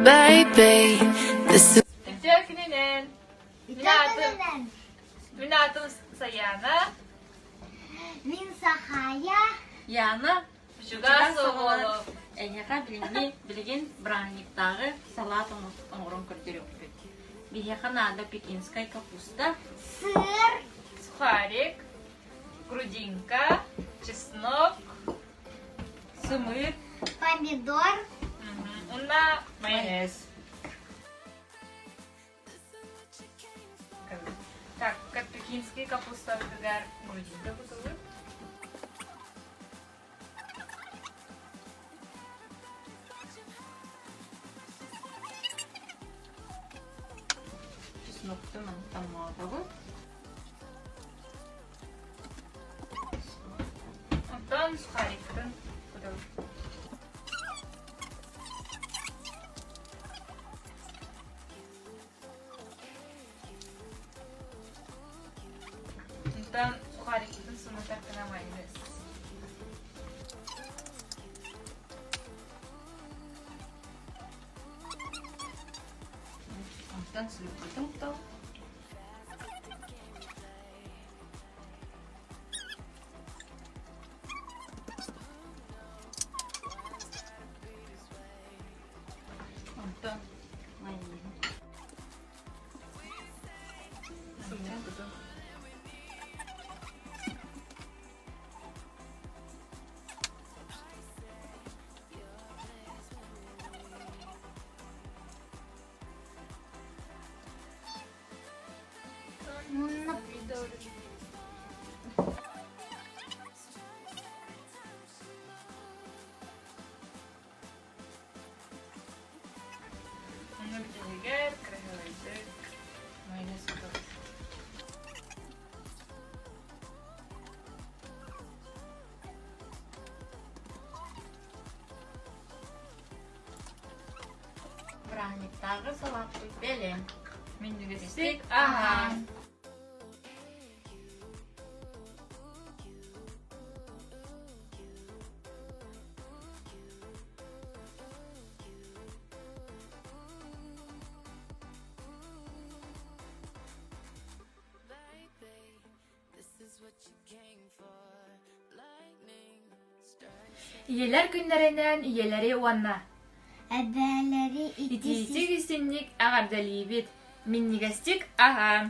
Baby, this is Үтүө күнүнэн! Мин аатым, мин аатым Саяна. Мин Сахая. Яна, Чугас оҕолор. Эһиэхэ билиҥҥи билигин бырааһынньыктааҕы салаат оҥорон көрдөрүөхпүт. Биһиэхэ наада пекинскай капуста, Сыр, Сухарик, грудинка, чеснок, сымыыт, помидор, уонна майонез. Так, пекинский капустабытыгар грудинка кутуллар. Чесноктун таммаатабыт. Онтон сухариктын кутабыт. Онтон сухарикпытын сымытар гына майонез. Онтон сыыппытын кутабыт. Онтон майонеһын. Сымыппытын. Онно бүтэһигэр кыраһыабайдык майонез кутабыт. Бырааһынньыктааҕы салааппыт бэлэм. Минньигэстик аһаан! Ийэлэр күннэринэн ийэлэри уонна Эбээлэри итиитик-истинник эҕэрдэлиибит! Минньигэстик аһаан!